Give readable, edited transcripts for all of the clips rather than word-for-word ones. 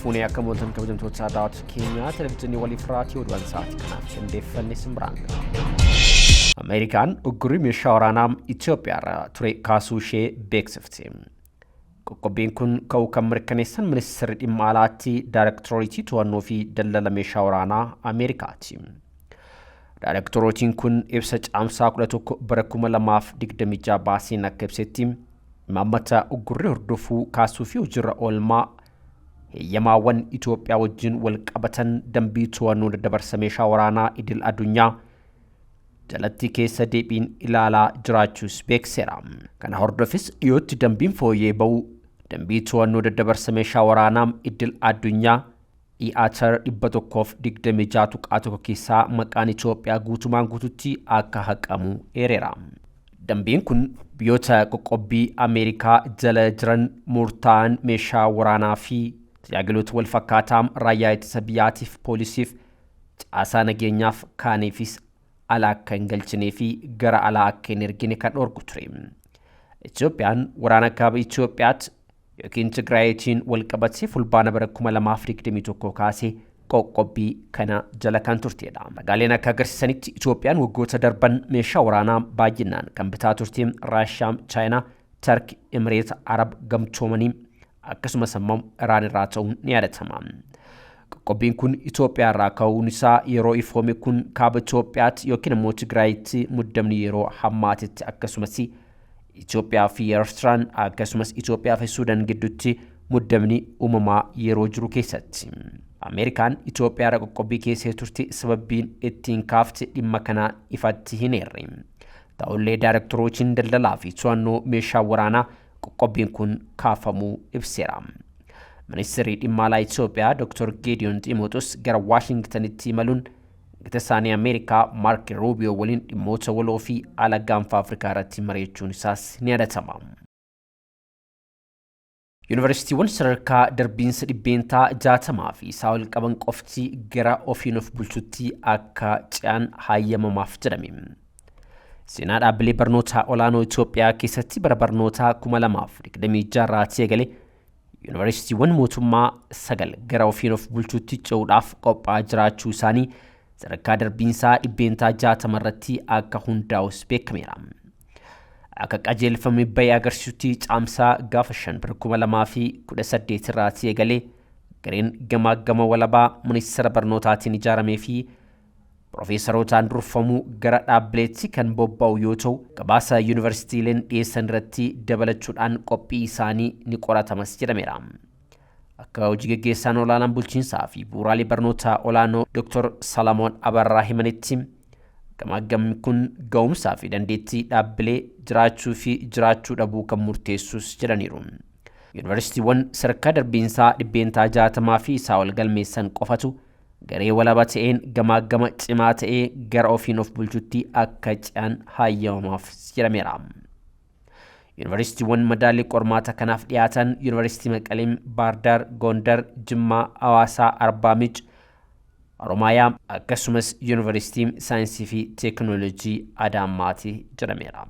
Fuunee akka mooltan kabajamtoota daawwattoota keenya televizyiinii waliif raatii oduuwwan sa'aatii kanaaf qindeeffanne simbiraan ga'a. Ameerikaan uggurri meeshaa waraanaa Itoophiyaarra ture kaasuu ishee beeksifte. Qoqqobbiin kun ka'uu kan mirkaneessan ministeerri dhimma alaatti daayireektorootii to'annoo fi daldala meeshaa waraanaa Ameerikaati. Daayireektorootiin kun ibsa caamsaa 11 bara 2026 baaseen akka ibsetti imaammata uggurri hordofuu kaasuu fi hojiirra oolmaa heeyyamaawwan Itoophiyaa wajjin wal qabatan dambii to'annoo daddabarsa meeshaa waraanaa idil addunyaa jalatti keessa deebiin ilaalaa jiraachuus beekseera. Kana hordofis dhiyootti dambiin fooyyee ba'u dambii to'annoo daddabarsa meeshaa waraanaa idil addunyaa IATR 126.1 keessaa maqaan Itoophiyaa guutumaan guututti akka haqamu eereera. Dambiin kun biyyoota qoqqobbii Ameerikaa jala jiran murtaa'an meeshaa waraanaa fi tajaajiloota wal fakkaataa raayyaa ittisa biyyaatiif, poolisiif, caasaa nageenyaaf kaaniifis ala akka hin galchinee fi gara alaa akka hin ergine kan dhorku ture. Itoophiyaan waraana kaaba Itoophiyaatti yookiin Tigraayitiin wal qabatee fulbaana bara 2021 kaasee qoqqobbii kana jala kan turtedha. Ragaaleen akka agarsiisanitti Itoophiyaan waggoota darban meeshaa waraanaa baay'inaan kan bitaa turte Raashiyaa, Chaayinaa, Tarki, Emireeta Arab gamtoomanii akkasumas immoo Iraan irraa ta'uun ni yaadatama. Qoqqobbiin kun Itoophiyaa irraa ka'uun isaa yeroo ifoome kun kaaba Itoophiyaatti yookiin immoo Tigraayitti muddamni yeroo hammaatetti akkasumas Itoophiyaa fi Eertiraan akkasumas Itoophiyaa fi Suudaan gidduutti muddamni uumamaa yeroo jiru keessatti. Ameerikaan Itoophiyaa irra qoqqobbii keessee turte sababbiin ittiin kaafte dhimma kanaa ifatti hin eerre. Ta'ullee daayirektorootiin daldalaa fi to'annoo meeshaa waraanaa qoqqobbiin kun kaafamuu ibseera. Ministeerri dhimma alaa Itoophiyaa Dr. Geediyoon Xiimooxos gara Waashingtanitti imaluun gita isaanii Ameerikaa Maark Ruubiyoo waliin dhimmoota waloo fi ala gaanfa Afrikaa irratti mari'achuun isaas ni yaadatama. Yuunivarsiitiiwwan sadarkaa darbiinsa 60% fi isaa ol qaban qofti gara ofiin of bulchutti akka ce'an hayyamamaaf jedhame. Seenaa dhaabbilee barnootaa olaanoo Itoophiyaa keessatti bara barnootaa 2026 irraa eegalee yuunivarsiitiiwwan mootummaa 9 gara ofiin of bulchuutti ce'uudhaaf qophaa'aa jiraachuu isaanii sadarkaa darbiinsaa 60% irratti akka hundaa'us beekameera. Akka qajeelfamni bahee agarsiisutti caamsaa gaafa 5 bara 2018 irraa eegalee gareen gamaa gama walabaa ministeera barnootaatiin ijaaramee fi piroofeesarootaan durfamuu gara dhaabbileetti kan bobba'u yoo ta'u gabaasa yuunivarsiitiileen dhiyeessan irratti dabalachuudhaan qophii isaanii ni qoratamas jedhameera. Akka hojii gaggeessaan olaanaan bulchiinsaa fi bu'uuraalee barnootaa olaanoo Dr. Salamoon Abarraa himanitti gamaagamni kun ga'umsaa fi dandeettii dhaabbilee jiraachuu fi jiraachuu dhabuu kan murteessus jedhaniiru. Yuunivarsiitiiwwan sadarkaa darbiinsaa 60% fi isaa ol galmeessan qofatu garee walaba ta'een gamaagama cimaa ta'ee gara ofiin of bulchutti akka ce'an hayyamamaaf jedhameera. Yuunivarsiitiiwwan madaallii qormaata kanaaf dhiyaatan Yuunivarsiitii Maqalee, Baardaar, Gondar, Jimmaa, Hawaasaa, Arbaa Minch, Oromaayaa akkasumas Yuunivarsiitii Saayinsii fi Teekinooloojii Adaamaati jedhameera.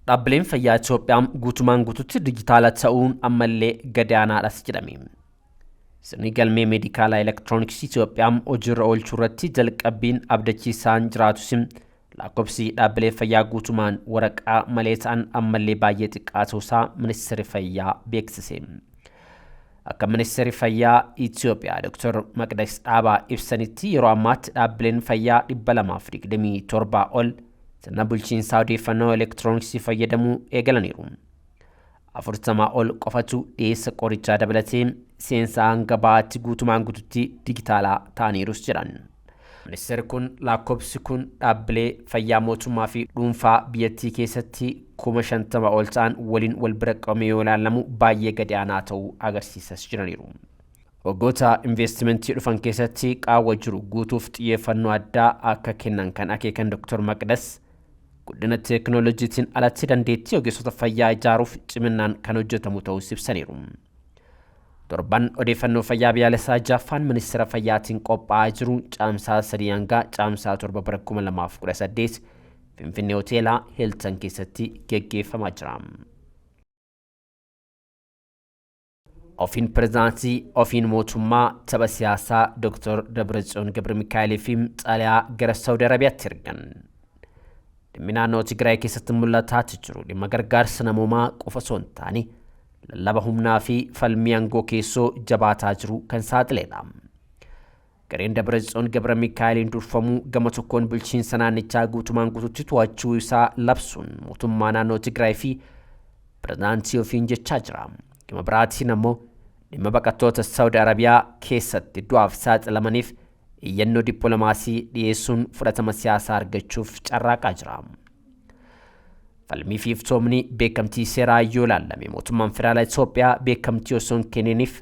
Dhaabbileen fayyaa Itoophiyaa guutumaan guututti dijitaala ta'uun ammallee gadi aanaadhas jedhame. Sirni galmee meedikaalaa elektirooniksii Itoophiyaa hojiirra oolchuu irratti jalqabbiin abdachiisaan jiraatus lakkoofsi dhaabbilee fayyaa guutumaan waraqaa malee ta'an ammallee baay'ee xiqqaa ta'uusaa ministeerri fayyaa beeksise. Akka ministeerri fayyaa Itoophiyaa Dr. Maqdas Dhaabaa ibsanitti yeroo ammaatti dhaabbileen fayyaa 227 ol sirna bulchiinsaa odeeffannoo elektirooniksii fayyadamuu eegalaniiru. 40 ol qofatu dhiyeessa qorichaa dabalatee seensa hanga bahaatti guutumaan guututti dijitaalaa ta'aniirus jedhan. Ministeerri kun lakkoofsi kun dhaabbilee fayyaa mootummaa fi dhuunfaa biyyattii keessatti 50,000 ol ta'an waliin wal bira qabamee yoo ilaalamu baay'ee gadi aanaa ta'uu agarsiisas jiraniiru. Waggoota investimentii dhufan keessatti qaawwa jiru guutuuf xiyyeeffannoo addaa akka kennan kan akeekan Dr. Maqdas guddina teekinooloojiitiin alatti dandeettii ogeessota fayyaa ijaaruuf ciminaan kan hojjetamu ta'uus ibsaniiru. Torban odeeffannoo fayyaa biyyaalessaa jaaffaan ministeera fayyaatiin qophaa'aa jiru caamsaa 3 hanga caamsaa 7 bara 2018 Finfinnee Hoteela Hilton keessatti geggeeffamaa jira. Ofiin pirezidaantii ofiin mootummaa tapha siyaasaa Dr. Dabratsiyoon Gabra Mikaa'elii fi xalayaa gara Saawudi Arabiyaatti ergan. Dhimmi naannoo Tigraay keessatti mul'ataa jiru dhimma gargaarsa namoomaa qofa osoo hin taane lallaba humnaa fi falmii aangoo keessoo jabaataa jiru kan saaxiledha. Gareen Dabratsiyoon Gabra Mikaa'eliin durfamuu gama tokkoon bulchiinsa naannichaa guutumaan guututti to'achuu isaa labsuun mootummaa naannoo Tigraay fi pirezidaantii ofiin jechaa jira. Gama biraatiin ammoo dhimma baqattoota Saawudi Arabiyaa keessatti du'aaf saaxilamaniif iyyannoo dippiloomaasii dhiyeessuun fudhatama siyaasaa argachuuf carraaqaa jira. Falmii fi iftoomni beekamtii seeraa yoo ilaalame mootummaan federaalaa Itoophiyaa beekamtii osoo hin kenniniif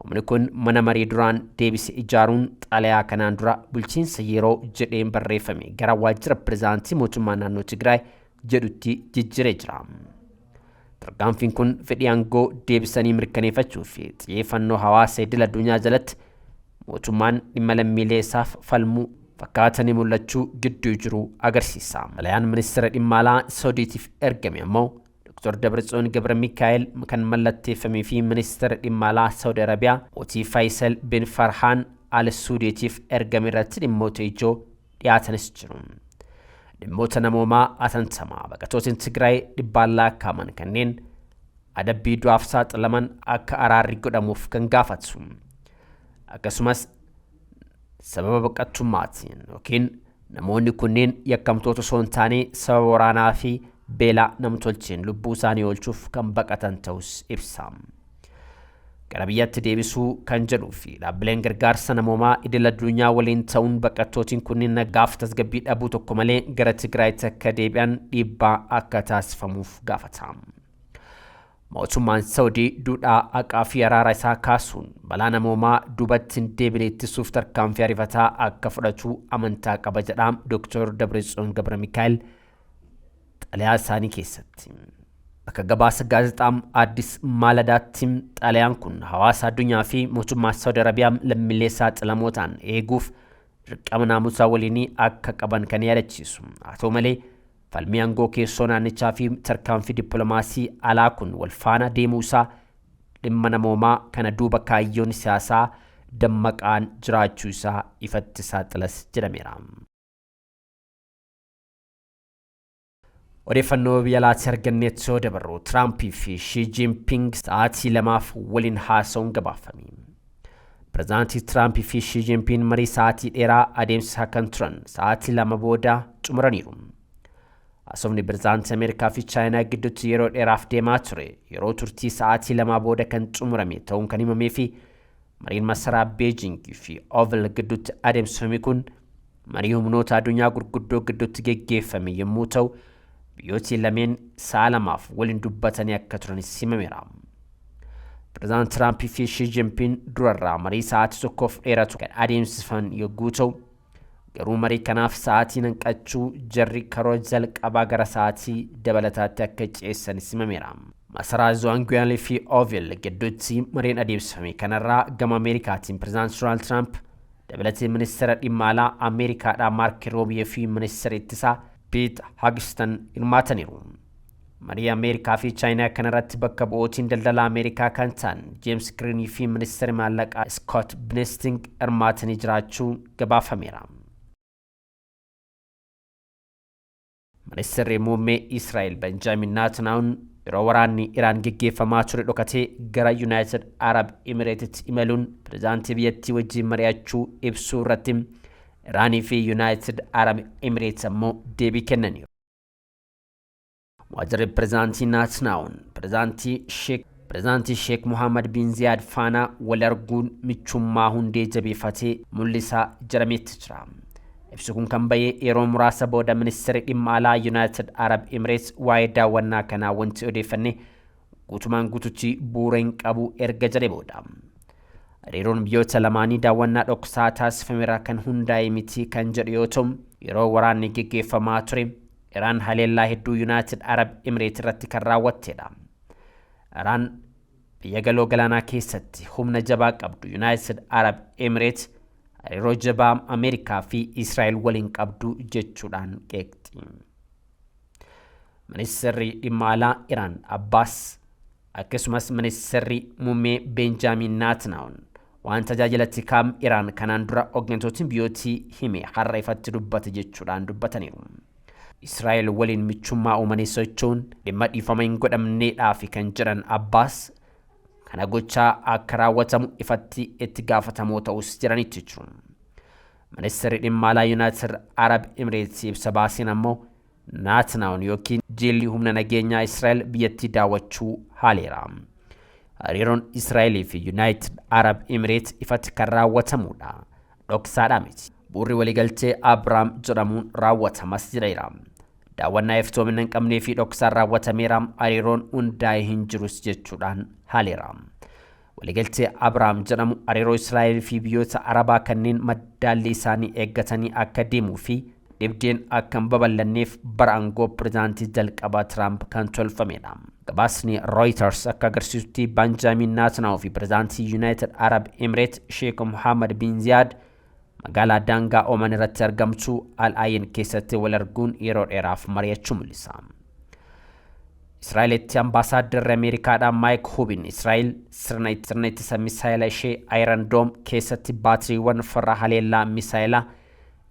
humni kun mana marii duraan deebise ijaaruun xalayaa kanaan dura bulchiinsa yeroo jedheen barreeffame gara waajjira pirezidaantii mootummaa naannoo Tigraay jedhutti jijjiiree jira. Tarkaanfiin kun fedhii aangoo deebisanii mirkaneeffachuu fi xiyyeeffannoo hawaasa idil addunyaa jalatti mootummaan dhimma lammiilee isaaf falmuu fakkaatanii mul'achuu gidduu jiru agarsiisa. Xalayaan ministeera dhimma alaa Saawudiitiif ergame ammoo Dr. Dabratsiyoon Gabra Mikaa'el kan mallatteeffamee fi ministeera dhimma alaa Saawudi Arabiyaa mootii Faayisal bin Farhaan Al Suudiitiif ergame irratti dhimmoota ijoo dhiyaatanis jiru. Dhimmoota namoomaa atantamaa baqattoonni Tigraay dhibbaan lakkaa'aman kanneen adabbii du'aaf saaxilaman akka araarri godhamuuf kan gaafatu. Akkasumas sababa baqattummaatiin yookiin namoonni kunneen yakkamtoota osoo hin taane sababa waraanaa fi beelaa namtolcheen lubbuu isaanii oolchuuf kan baqatan ta'us ibsa. Gara biyyatti deebisuu kan jedhuu fi dhaabbileen gargaarsa namoomaa idil addunyaa waliin ta'uun baqattootiin kunneen nagaaf tasgabbii dhabuu tokko malee gara Tigraayitti akka deebi'an dhiibbaa akka taasifamuuf gaafata. Mootummaan Saawudii duudhaa haqaa fi araara isaa kaasuun balaa namoomaa duubatti hin deebine ittisuuf tarkaanfii ariifataa akka fudhatu amantaa qaba jedha Dr. Dabratsiyoon Gabra Mikaa'el xalayaa isaanii keessatti. Akka gabaasa gaazexaa Addis Maaladaatti xalayaan kun hawaasa addunyaa fi mootummaa Saawudi Arabiyaa lammiilee saaxilamoo ta'an eeguuf dirqama naamusaa waliinii akka qaban kan yaadachiisu. Haa ta'u malee falmii aangoo keessoo naannichaa fi tarkaanfii dippiloomaasii alaa kun wal faana deemuu isaa dhimma namoomaa kana duuba kaayyoon siyaasaa dammaqaan jiraachuu isaa ifatti saaxilas jedhameera. Odeeffannoo biyya alaatti arganneetti yoo dabarru, Tiraampii fi Shii Jinping sa'aatii 2f waliin haasa'uun gabaafame. Pireezidaantii Tiraampii fi Shii Jinping marii sa'aatii dheeraa adeemsisaa kan turan sa'aatii 2 booda xumuraniiru. Haasofni pireezidaantii Ameerikaa fi Chaayinaa gidduutti yeroo dheeraaf deemaa ture yeroo turtii sa'aatii 2 booda kan xumurame ta'uun kan himamee fi mariin masaraa Beejing fi Oval gidduutti adeemsifame kun marii humnoota addunyaa gurguddoo gidduutti geggeeffame yommuu ta'u, biyyooti lameen sa'a 2f waliin dubbatanii akka turanis himameera. Pireezidaant Tiraampii fi Shii Jinping durarraa marii sa'aatii 1f dheeratu kan adeemsifan yogguu ta'u, garuu marii kanaaf sa'aatiin hanqachuu jarri karoora jalqabaa gara sa'aatii dabalataatti akka ceessanis himameera. Masaraa Zuwaanguyaal fi Oval gidduutti mariin adeemsifame kanarraa gama Ameerikaatiin Pireezidaant Doonaald Tiraamp dabalatee ministeera dhimma alaa Ameerikaadhaa Maark Roobiyee fi ministeera ittisaa Piit Hagistan hirmaataniiru. Marii Ameerikaa fi Chaayinaa kanarratti bakka bu'ootiin daldala Ameerikaa kan ta'an Jeems Giriinii fi ministeerri maallaqaa Scott Bessent hirmaatanii jiraachuu gabaafameera. Ministeerri muummee Israa'el Benjaamin Naatanaa'uun yeroo waraanni Iraan geggeeffamaa ture dhokatee gara Yuunaayitid Arab Imireetitti imaluun pireezidaantii biyyattii wajjin mari'achuu ibsuu irratti Iraanii fi Yuunaayitid Arab Imireets ammoo deebii kennaniiru. Waajjirri pireezidaantii Naatanaa'uun pireezidaantii Sheek Muhammad bin Ziyaad faana wal arguun michummaa hundee jabeeffatee mul'isaa jedhameetti jira. Ibsi kun kan bahee yeroo muraasa booda ministeerri dhimma alaa Yuunaayitid Arab Imireets waa'ee daawwannaa kanaa wanti odeeffanne guutumaan guututti bu'uura hin qabu erga jedhe booda. Hariiroon biyyoota lamaanii daawwannaa dhoksaa taasifamerraa kan hundaa'e miti kan jedhu yoo ta'u, yeroo waraanni geggeeffamaa ture Iraan haleellaa hedduu Yuunaayitid Arab Imireet irratti kan raawwattedha. Iraan biyya galoo galaanaa keessatti humna jabaa qabdu, Yuunaayitid Arab Imireet hariiroo jabaa Ameerikaa fi Israa'el waliin qabdu jechuudhaan qeeqxi. Ministeerri dhimma alaa Iraan Abbaas Akkasumas ministeerri muummee Beenjaamin Naatnaawun waan tajaajila tikaa Iraan kanaan dura hooggantootni biyyootii hime har'a ifatti dubbate jechuudhaan dubbataniiru. Israa'el waliin michummaa uumanii socho'uun dhimma dhiifama hin godhamneedhaaf kan jedhan Abbaas, kana gochaa akka raawwatamu ifatti itti gaafatamoo ta'us jiranitti jiru. Ministeerri dhimma alaa Yuunaayitid Arab Emireetsi ibsa baaseen ammoo Naatnaawun yookiin jilli humna nageenyaa Israa'el biyyattii daawwachuu haaleera. Hariiroon Israa'elii fi Yuunaayitid Arab Emireet ifatti kan raawwatamudha. Dhoksaadhaa miti. Bu'uurri waliigaltee Abrahaam jedhamuun raawwatamas jedheera. Daawwannaa iftoomina hin qabnee fi dhoksaan raawwatameera, hariiroon hundaa'ee hin jirus jechuudhaan haaleera. Waliigaltee Abrahaam jedhamu hariiroo Israa'el fi biyyoota Arabaa kanneen maddaallii isaanii eeggatanii akka deemuu fi dhibdeen akka hin babal'anneef bara aangoo pirezidaantii jalqabaa Tiraamp kan tolfamedha. Gabaasni Reuters akka agarsiisutti, Benjaamin Naatnaa'u fi pirezidaantii United Arab Emirates Sheikh Mohammed bin Zayed magaalaa daangaa Oman irratti argamtu Al Ain keessatti wal arguun yeroo dheeraaf mari'achuu mul'isa. Israa'elitti ambaasaaddarri Ameerikaadhaan Maayik Hubin Israa'el sirna ittisa misaayila ishee Iron Dome keessatti baatiriiwwan farra haleellaa misaayilaa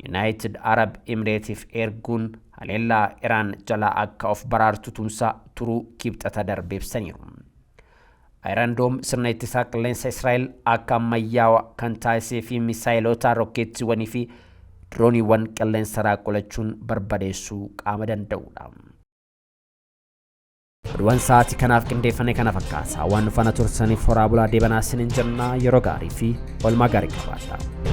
United Arab Emireetiif erguun haleellaa Iraan jalaa akka of baraartu tumsaa turuu Kibxata darbe ibsaniiru. Iron Dome sirna ittisaa qilleensa Israa'el akka ammayyaawaa kan taasisee fi misaayilota, rokkeettiiwwanii fi dirooniiwwan qilleensarraa qolachuun barbadeessuu qaama danda'udha. Oduuwwan sa'aatii kanaaf qindeeffame kana fakkaata. Waan nu faana turtaniif horaa bulaa deebanaa isiniin jenna. Yeroo gaarii fi oolmaa gaarii qabaadha.